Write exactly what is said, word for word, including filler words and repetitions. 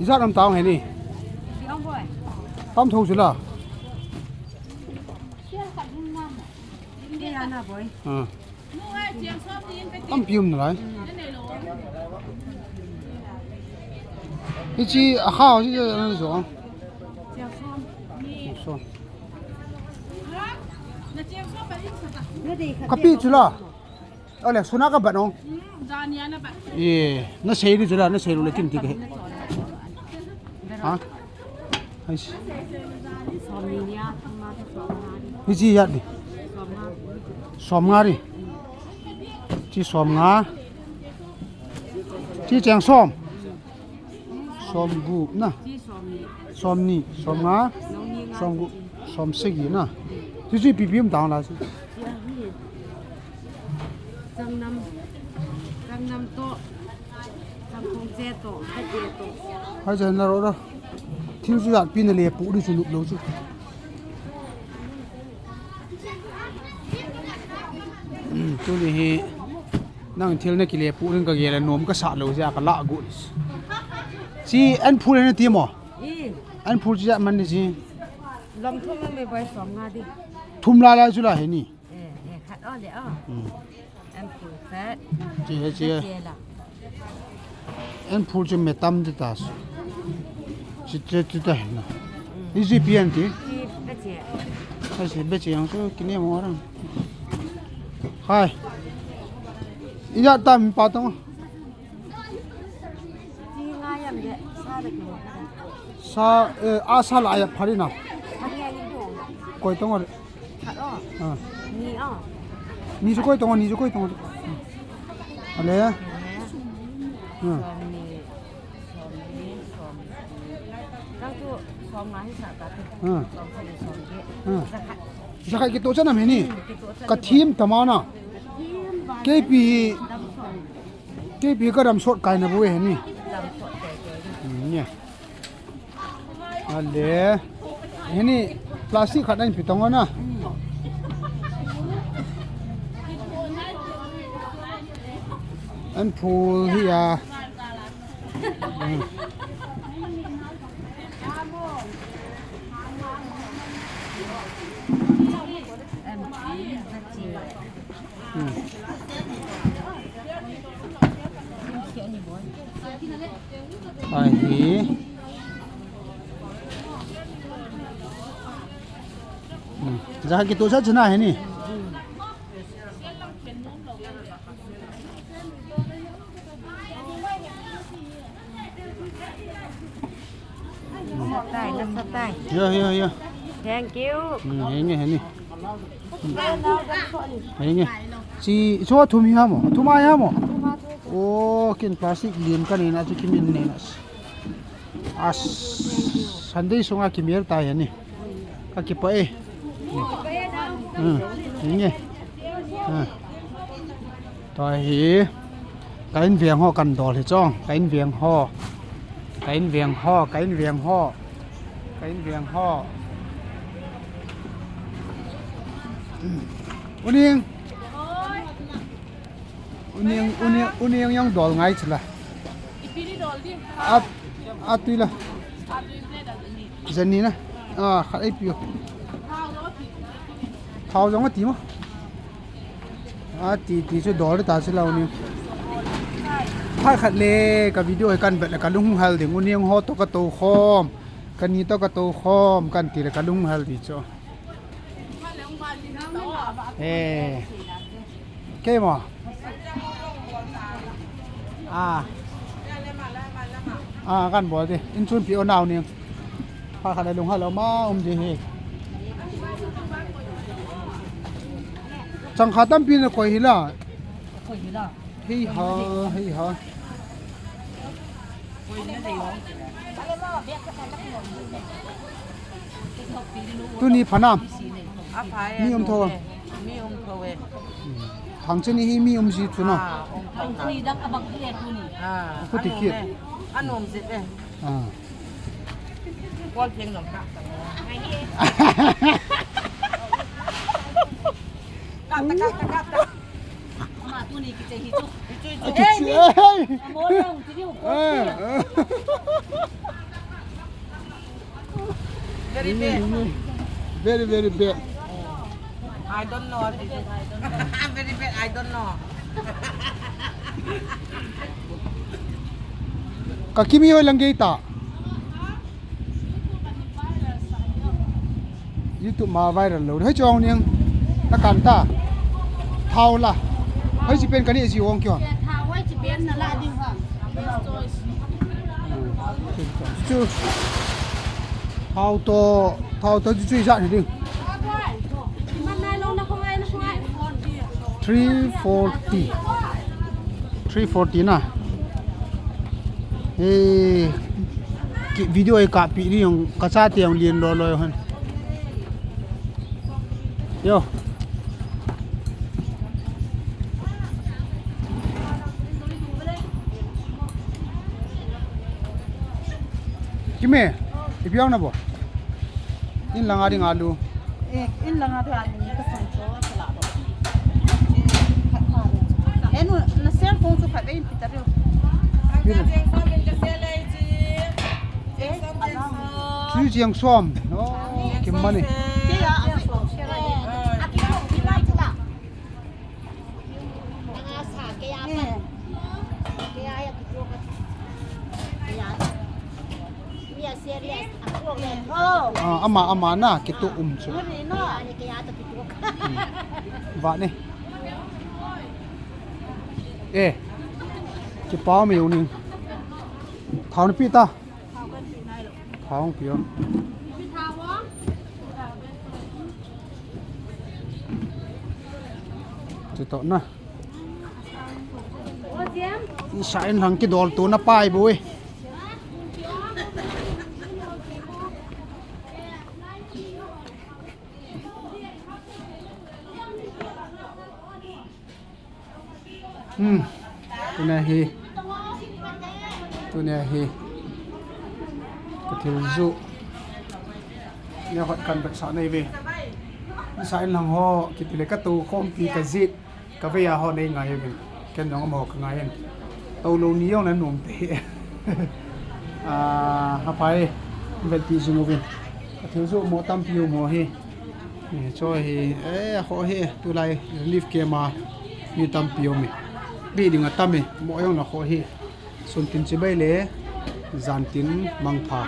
Ijat nam tao he ni. Tam thou chu la. Ah. Tam pi um na lai. Hichi a kha hichi na zo. So. Kapi chu la. Ole, suna ka bat ong. Jania na bat. Ye, na sei di chu la, na sei lu le tin ti ke. Ha? Ais. Ni chi ya di. Som nga di. Chi som nga. Chi cheng som. Som gu na. Som ni, som nga, som gu, som sagi na. Chi chi pi pi um tang la chi. Changnam, changnam to, changkong che to, kha che to. Hai jan na ro ro. Thil chu jat pi na le pu di chu nup lo chu. Tuni hi nang thil na kile pu ring ka gel a nom ka sa lo ja ka la gu. Chi an phul na ti mo. An phul chi ja man ni chi. Lom thum me boy som nga di. Thum la la chu la he ni. Eh, eh, khat o le o. An phul khat. Chi he chi. Chi la. An phul chu me tam ti ta. Chi te ti ta na. Hi ji pian ti. Chi be che. Hai si be che yang so kine mo rang. Hai. Ija tam pa tong. Chi nga yam de sa de ki mo. Sa, eh, a sa la ya phari na. Phari ya ni do. Koi tong. Khat o. Ah. Ni o. Ni chu koi tong, ni chu koi tong. Ale. Ah. Som ni, som ni, som ni. Kang tu som nga hi sa ta tu. Ah. Som sa ni som ke. Ah. Sa khat. Sa khat ki to cha nam he ni. Ki to cha. Ka thim ta ma na. Thim ba. K P. Dam som. K P ka dam sot kai na bu he ni. Dam sot kai kai. Hmm, nia. Ale. Hini plastic khat an pi tong na. An phul hi a. Hmm. Ahi. Hmm. Jaha ki tu sa chuna he ni. Nasa tai, nasa tai. Yo, yo, yo. Thank you. Hmm, he nge, he ni. He nge. Chi, so thum hi ha mo? Thum ai ha mo? Oh, kin plastic lien ka nei na, chi kimin nei na. As, Sunday sunga kimel tai he ni. Ka kipah e. Hmm, he nge. Ah. Tua hi, ka inveng ho kan dol hi chong, ka inveng ho. Ka inveng ho, ka inveng ho. Ka inveng ho. U Ning. U Ning, U Ning, U Ning jong dol ngai chu la. Ipi ni dol di. At, at tui la. At tui plate a ni. Jan ni na. Ah, khat ei piu. Thao jong ati mo. Ati, ti chu dol ta chu la U Ning. Phat khat le ka video hi kan vet le ka lung hung hal ding, U Ning ho to ka to khom. Ka ni to ka to khom, kan ti le ka lung hal di chu. Eh. Kei mo. Ah. Ah, kan bol di. In chun pi o nau ni. Phat khat le lung hal o ma um di hi. Chang kha tampi na koi hi la. Koi hi la. Hei ha, hei ha. Tuni phanam. A pha e, mi um tho. Mi um tho e. Thang chini hi mi um ji chu na. Ah, um tho. Thang chini dang abang hi e tuni. Ah, khu ti anum kit e. Anum jep e. Ah. Kol theng nong ka. Ka ta, ka ta, ka ta. Hey! Ah, ah. Very bad. Very, very bad. I don't know. Very bad, I don't know. Ka Kimi hoi lang gei ta. YouTube ma viral lou. Hoi chong niang. Na kan ta. Thao la. Hoi chi pen kani ji wong kyo. Thao hoi chi pen na la ding ha. Chu. Thao to, thao to chu chu ja ni ding. Three forty. Three forty na. Eh, ki video e ka pi ni jong ka cha te jong lien lo lo hon. Yo. Kimi, ipi jong na bo. In lang a ding alu. Eh, in lang a ding alu ni ka san cho ka la do. Eh, nu, na cell phone chu khat in pita rio. Eh, ala. Chu chiang som. Oh, kim mani. Ke ya, a ki ko ki lai chu la. Ah, ama, ama na, kito um chu. Hmm. Va ne. Eh. Kipao mi uning. Thao na pi ta. Thao pi o. Chu to na. Sa in lang kidol tu na pai bu e. Hmm. Tuna hi. Tuna hi. Ka thil ju. Nia hot kan bet sa nei ve. Sa in lang ho, kiti le ka tu khom pi ka jit. Ka vei a ho nei ngai uvin. Ken jong amaho ka ngai in. Tou lou ni jong na nom te. Ah, ha pai. Vel ti jing uvin. Ka thil ju mo tampi um ho hi. Eh, cho hi, eh, ho hi, tulai relief camp a mi tampi um e. Bi ding a tam e, mo jong na ho hi. Sun tin chibai le, jan tin mangpha.